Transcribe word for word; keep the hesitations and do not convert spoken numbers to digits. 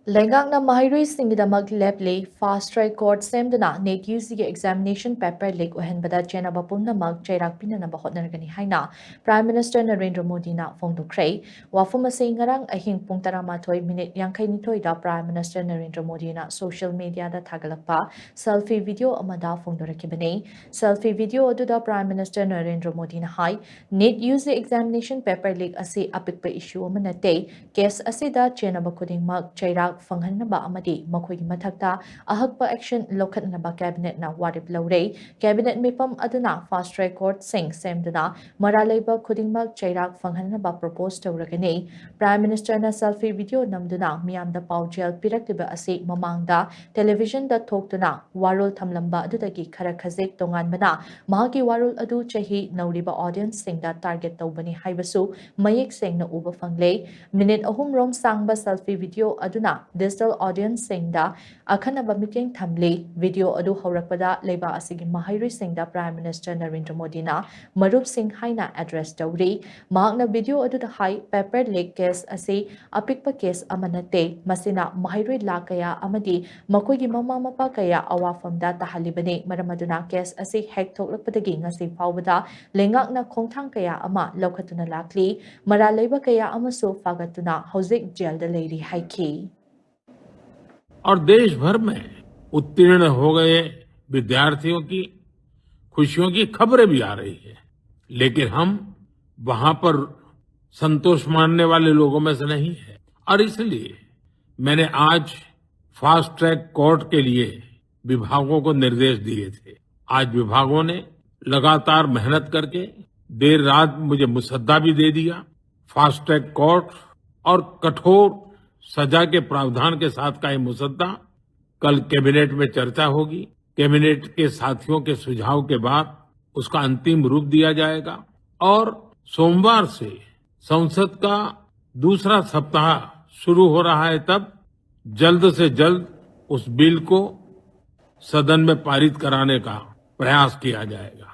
ꯂꯩꯉꯥꯛꯅ ꯃꯍꯩꯔꯣꯏꯁꯤꯡꯒꯤꯗꯃꯛ ꯂꯦꯞꯂꯤ꯫ Fast track court ꯁꯦꯝꯗꯨꯅ NEET UGꯒꯤ examination paper leak ꯑꯣꯏꯍꯟꯕꯗ ꯆꯦꯟꯅꯕ ꯄꯨꯝꯅꯃꯛ ꯆꯩꯔꯥꯛ ꯄꯤꯅꯅꯕ ꯍꯣꯠꯅꯔꯒꯅꯤ ꯍꯥꯏꯅ Prime Minister ꯅꯔꯦꯟꯗ꯭ꯔ ꯃꯣꯗꯤꯅ ꯐꯣꯡꯗꯣꯛꯈ꯭ꯔꯦ꯫ ꯋꯥꯐꯝ ꯑꯁꯤ ꯉꯔꯥꯡ ꯑꯍꯤꯡ ꯄꯨꯡ ꯇꯔꯥꯃꯥꯊꯣꯏ ꯃꯤꯅꯤꯠ ꯌꯥꯡꯈꯩꯅꯤꯊꯣꯏꯗ Prime Minister ꯅꯔꯦꯟꯗ꯭ꯔ ꯃꯣꯗꯤꯅ social mediaꯗ ꯊꯥꯒꯠꯂꯛꯄ selfie video ꯑꯃꯗ ꯐꯣꯡꯗꯣꯔꯛꯈꯤꯕꯅꯤ꯫ Selfie video ꯑꯗꯨꯗ Prime Minister ꯅꯔꯦꯟꯗ꯭ꯔ ꯃꯣꯗꯤꯅ ꯍꯥꯏ, NEET UG examination paper leak ꯑꯁꯤ ꯑꯄꯤꯛꯄ issue ꯑꯃ ꯅꯠꯇꯦ꯫ Case ꯑꯁꯤꯗ ꯆꯦꯟꯅꯕ ꯈꯨꯗꯤꯡꯃꯛ ꯆꯩꯔꯥꯛ ꯐꯪꯍꯟꯅꯕ ꯑꯃꯗꯤ ꯃꯈꯣꯏꯒꯤ ꯃꯊꯛꯇ ꯑꯍꯛꯄ action ꯂꯧꯈꯠꯅꯕ Cabinetꯅ ꯋꯥꯔꯦꯞ ꯂꯧꯔꯦ꯫ Cabinet ꯃꯤꯐꯝ ꯑꯗꯨꯅ fast track courtꯁꯤꯡ ꯁꯦꯝꯗꯨꯅ ꯃꯔꯥꯜ ꯂꯩꯕ ꯈꯨꯗꯤꯡꯃꯛ ꯆꯩꯔꯥꯛ ꯐꯪꯍꯟꯅꯕ propose ꯇꯧꯔꯒꯅꯤ꯫ Prime Ministerꯅ selfie video ꯅꯝꯗꯨꯅ ꯃꯤꯌꯥꯝꯗ ꯄꯥꯎꯖꯦꯜ ꯄꯤꯔꯛꯂꯤꯕ ꯑꯁꯤ ꯃꯃꯥꯡꯗ televisionꯗ ꯊꯣꯛꯇꯨꯅ ꯋꯥꯔꯣꯜ ꯊꯝꯂꯝꯕ ꯑꯗꯨꯗꯒꯤ ꯈꯔ ꯈꯖꯤꯛ ꯇꯣꯉꯥꯟꯕꯅ ꯃꯍꯥꯛꯀꯤ ꯋꯥꯔꯣꯜ ꯑꯗꯨ ꯆꯍꯤ ꯅꯧꯔꯤꯕ audienceꯁꯤꯡꯗ target ꯇꯧꯕꯅꯤ ꯍꯥꯏꯕꯁꯨ ꯃꯌꯦꯛ ꯁꯦꯡꯅ ꯎꯕ ꯐꯪꯂꯦ꯫ ꯃꯤꯅꯤꯠ ꯑꯍꯨꯝ ꯔꯣꯝ ꯁꯥꯡꯕ selfie video ꯑꯗꯨꯅ digital audienceꯁꯤꯡꯗ ꯑꯈꯟꯅꯕ ꯃꯤꯠꯌꯦꯡ ꯊꯝꯂꯤ꯫ Video ꯑꯗꯨ ꯍꯧꯔꯛꯄꯗ ꯂꯩꯕꯥꯛ ꯑꯁꯤꯒꯤ ꯃꯍꯩꯔꯣꯏꯁꯤꯡꯗ Prime Minister ꯅꯔꯦꯟꯗ꯭ꯔ ꯃꯣꯗꯤꯅ ꯃꯔꯨꯞꯁꯤꯡ ꯍꯥꯏꯅ address ꯇꯧꯔꯤ꯫ ꯃꯍꯥꯛꯅ video ꯑꯗꯨꯗ ꯍꯥꯏ, paper leak case ꯑꯁꯤ ꯑꯄꯤꯛꯄ case ꯑꯃ ꯅꯠꯇꯦ꯫ ꯃꯁꯤꯅ ꯃꯍꯩꯔꯣꯏ ꯂꯥꯈ ꯀꯌꯥ ꯑꯃꯗꯤ ꯃꯈꯣꯏꯒꯤ ꯃꯃꯥ ꯃꯄꯥ ꯀꯌꯥ ꯑꯋꯥꯐꯝꯗ ꯇꯥꯍꯜꯂꯤꯕꯅꯤ꯫ ꯃꯔꯝ ꯑꯗꯨꯅ case ꯑꯁꯤ ꯍꯦꯛ ꯊꯣꯛꯂꯛꯄꯗꯒꯤ ꯉꯁꯤ ꯐꯥꯎꯕꯗ ꯂꯩꯉꯥꯛꯅ ꯈꯣꯡꯊꯥꯡ ꯀꯌꯥ ꯑꯃ ꯂꯧꯈꯠꯇꯨꯅ ꯂꯥꯛꯂꯤ꯫ ꯃꯔꯥꯜ ꯂꯩꯕ ꯀꯌꯥ ꯑꯃꯁꯨ ꯐꯥꯒꯠꯇꯨꯅ ꯍꯧꯖꯤꯛ jailꯗ ꯂꯩꯔꯤ ꯍꯥꯏꯈꯤ꯫ और देश भर में उत्तीर्ण हो गए विद्यार्थियों की खुशियों की खबरें भी आ रही है, लेकिन हम वहां पर संतोष मानने वाले लोगों में से नहीं है। और इसलिए मैंने आज फास्ट ट्रैक कोर्ट के लिए विभागों को निर्देश दिए थे। आज विभागों ने लगातार मेहनत करके देर रात मुझे मुसद्दा भी दे दिया। फास्ट ट्रैक कोर्ट और कठोर सजा के प्रावधान के साथ का ये मुसद्दा कल कैबिनेट में चर्चा होगी। कैबिनेट के साथियों के सुझाव के बाद उसका अंतिम रूप दिया जाएगा और सोमवार से संसद का दूसरा सप्ताह शुरू हो रहा है, तब जल्द से जल्द उस बिल को सदन में पारित कराने का प्रयास किया जाएगा।